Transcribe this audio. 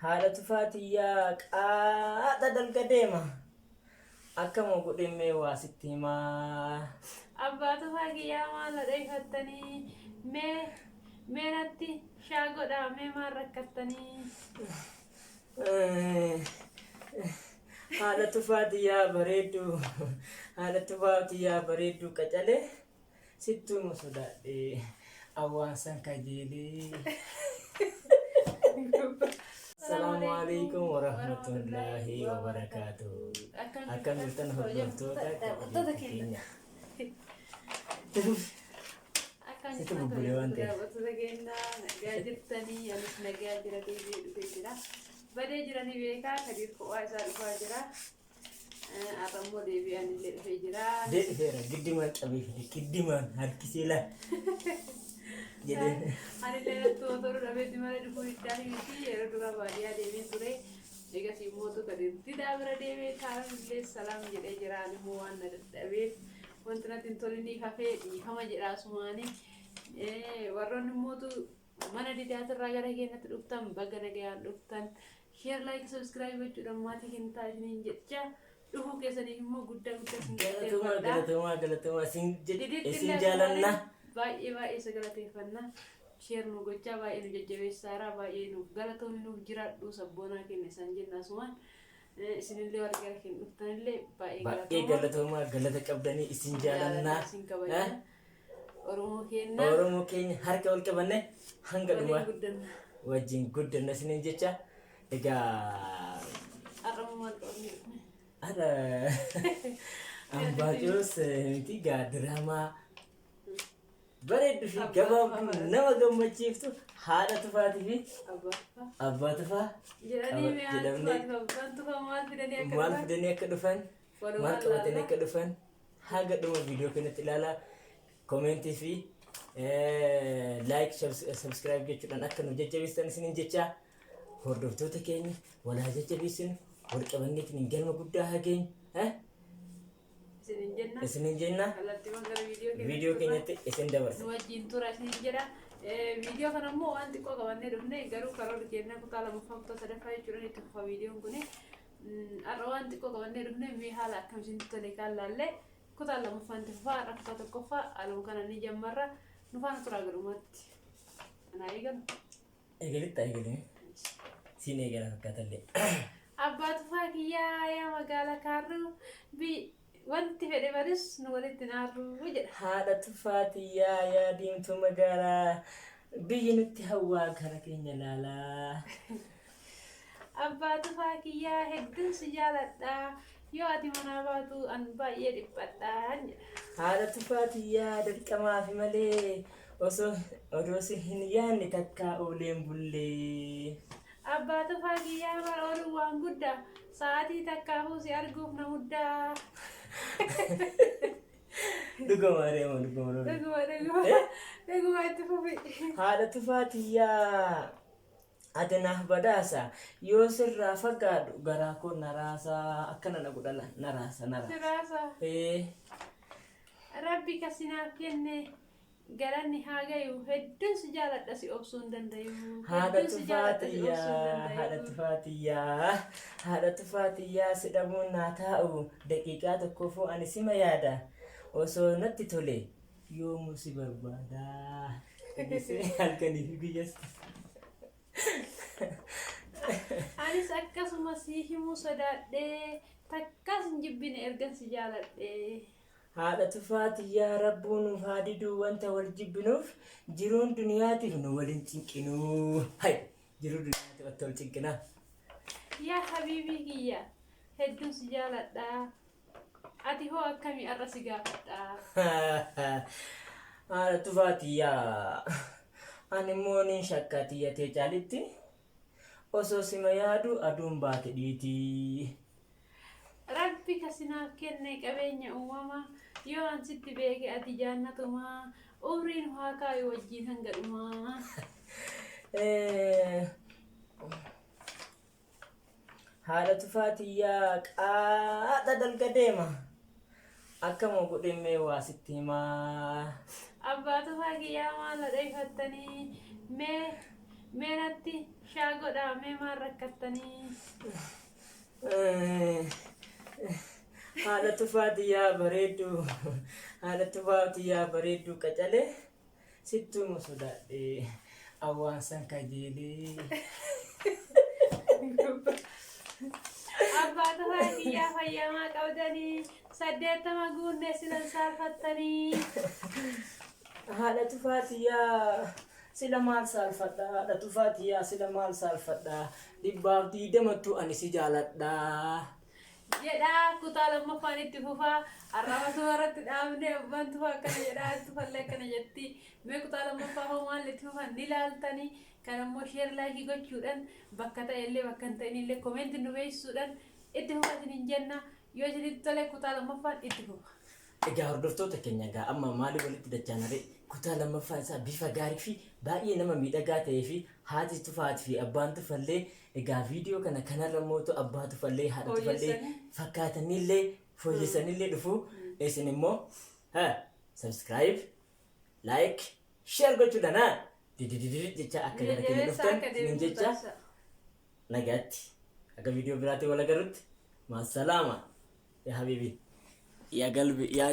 Haadha Tufaa tiyyaa qaaxa dalga deema. Akkama godheen mee waa sitti himaa. Abbaa Tufaa kiyyaa maal na dheeyfattanii mee mee natti shaa godhaa mee maal rakkattanii. Haadha Tufaa tiyyaa bareedduu haadha Tufaa tiyyaa bareedduu qacalee sittuuma sodaadhe awwaan san kajeelee. Salaamu alaikum warahmatullaahi wabarakaatuh. Akkam jirtan hordoftoota daawwattoota keenya. Akkam Sitti jirtan bubbulee waan ta'eef. daawwattoota keenya nagaa jirtanii anis nagaa jira deebi'ee dhufee jira. Badee jiranii beekaa Kadiir kophaa isaa dhufaa jira. Har'a immoo deebi'ee anillee dhufee jira. Dee dhufeera giddimaan qabee fide giddimaan harkisee laa jedhee. Anillee natti otoo dhabeetti malee dhufuu diddaa miti yeroo dura baadiyyaa deemee ture. Egas immoo otoo Kadiir didaa bira deemee taa'an illee salaam jedhee jira. Ani immoo waan na dadhabeef wanti natti hin toliniif hafee dhiifama jedha asumaanii. Warroonni immootu mana didaatirraa gara keenyatti dhuftan baga nagayaan dhuftan. Share like subscribe gochuudhaan maatii keenya ta'a isiniin jecha dhufuu keessaniif immoo guddaa guddaa isin Galatoomaa galateeffadha. galatoomaa galatoomaa isin Diditti isin illee jaalanna. baay'ee baay'ee isa galateeffanna. Share nu gochaa baay'ee nu jajjabeessaaraa baay'ee nuuf galatoomi nuuf jiraadhu sabboonaa keenya isaan jenna asumaan. Isinillee warri gara keenya dhuftanillee baay'ee Baay'ee galatoomaa. galatoomaa galata qabdanii isin jaalannaa. Isin kabajna. Oromoo keenya Oromoo keenya harka wal qabanne hanga waliin dhumaa guddanna. wajjin guddanna isiniin jecha egaa Har'a immoo maal qabannee dhufne? har'a ambaacoos miti gaa diraamaa bareedduu fi gabaabduu nama gammachiiftu haadha tufaatii fi Abbaa Tufaa. abbaa tufaa Jedhanii mee haati jedhamnee Tufaatiif abbaan Tufaa maal fidanii akka maal dhufan? fidanii akka dhufan Walumaan maal qabatanii laalla. akka dhufan haga dhuma viidiyoo kanatti ilaalaa koomentii fi like subscribe jechuudhaan akka nu jajjabeessitan isiniin jecha hordoftoota keenya wal haa jajjabeessinu wal qabanneetiin galma guddaa haa geenyu eh? Isiniin jenna. Isiniin jenna Kallattiiwwan gara viidiyoo keenyatti viidiyoo turra. keenyatti isin dabarsa. Nu wajjin tura isiniin jedha. Viidiyoo kana immoo waan xiqqoo qabannee dhufne garuu karoorri keenya kutaa lammaffaa kutaa sadaffaa jechuudhaan itti fufa viidiyoon kuni. Har'a waan xiqqoo qabannee dhufne mee haala akkam isinitti tole kaan laallee kutaa lammaffaan itti fufaa har'a kutaa tokkoffaa haaluma kana ni jammarra nu faana turaa galumaatti. Anaa eegalu. Eegalitti eegalee siin eegala fakkaatallee. Abbaa Tufaa kiyyaa yaa magaala kaarruu bi wanti fedhe badus nu walitti hin aarruu jedha. Haadha Tufaa tiyyaa yaa diimtuu magaalaa biyyi nutti hawwaa gara keenya laalaa. Abbaa Tufaa kiyyaa hedduun si jaaladha yoo ati manaa baatu an baay'ee dhiphadha jedha. Haadha Tufaa tiyyaa dirqamaafi malee osoo odoo si hin yaanne takkaa ooleen bullee. Abbaa Tufaa kiyyaa bara ooluun waan guddaa sa'aatii takkaafuu si arguuf na muddaa. Dhuguma reema dhuguma dhuguma. Dhuguma dhuguma dhuguma itti fufi. Haadha Tufaa tiyyaa ati naaf badhaasa yoo sirraa fagaadhu garaa koo na raasa akkana na godha na raasa na raasa. Siraasa. Ee, Rabbi ka sinaaf kenne galanni haa gayu hedduun si jaaladha si obsuu hin dandayu. Haadha Hedduun si Tufaa jaaladha si obsuu hin tiyyaa haadha dandayu. Tufaa tiyyaa haadha Tufaa tiyyaa si dhabuun naa taa'u daqiiqaa tokkoofuu ani sima yaada osoo natti tole yoomuu si barbaada. Dhageessee halkanii fi guyyas. Anis akkasuma si himuu sodaadhee takkaas hin jibbine ergan si jaaladhee. Haadha Tufaa tiyyaa rabbuu nuuf haa diduu wanta wal jibbinuuf jiruun duniyaatiif nu wal hin cinqinuu. Hay jiruu duniyaatiif atta wal cinqinaa. Yaa habiibii kiyya hedduun si jaaladha. Ati hoo akkamii har'a si gaafadha. Haadha Tufaa tiyyaa ani immoo nin shakka tiyya tee caalitti osoo sima yaadu aduun baate dhiitii. Rabbi ka sinaaf kenne qabeenya uumamaa yoo an sitti beeke ati jaannatumaa umrii nu haa kaayu wajjiin hanga dhumaa. Haadha Tufaa tiyyaa qaaxa dalga deema. Akkama godheen mee waa sitti himaa. Abbaa Tufaa kiyyaa maal na dheeyfattanii mee mee natti Kanatti shaa godhaa, mee maal rakkattanii? Haadha Tufaatiyyaa bareedduu, haadha Tufaatiyyaa bareedduu qacalee, sittuma sodaadhe awwaansan kajeelee. Abbaa Tufaa kiyyaa, fayyamaa qabdanii? 80 guunnee silan saalfattanii. Haadha Tufaatiyyaa, sila maal saalfadha? Haadha Tufaatiyyaa, sila maal saalfadha? 120ttu ani si jaaladha. Jedhaa, kutaa lammaffaan itti fufaa. Arraba Tufaa irratti dhaabnee, abbaan Tufaa akkana jedhaa, Tufallee akkana jetti. Mee kutaa lammaffaa hoo maal itti fufan ni laaltanii. Kan ammoo share, like gochuudhaan, bakka ta'e illee bakka hin ta'in illee comment nu beeksisuudhaan itti fufaa isiniin jenna. Yoo isinitti tole, kutaa lammaffaan itti fufa. Egaa hordoftoota keenya, egaa amma maaliif walitti dachaanare? Kutaa lammaffaan isaa bifa gaarii fi baay'ee nama miidhagaa ta'ee fi haati Tufaatii fi abbaan Tufallee, egaa viidiyoo kana kanarra mootu abbaa Tufallee, haadha Tufallee Fooyyessanii. fakkaatanillee fooyyessanillee dhufu. Isin immoo subscribe, like, share gochuudhaan ha dididididi jecha akka gara keenya Jajjabeessaa dhuftan akka isinin deemtu jecha taasisa. Nagaatti, akka viidiyoo biraatiin wal agarrutti, maasalaama, yaa habiibi, yaa galbi, yaa.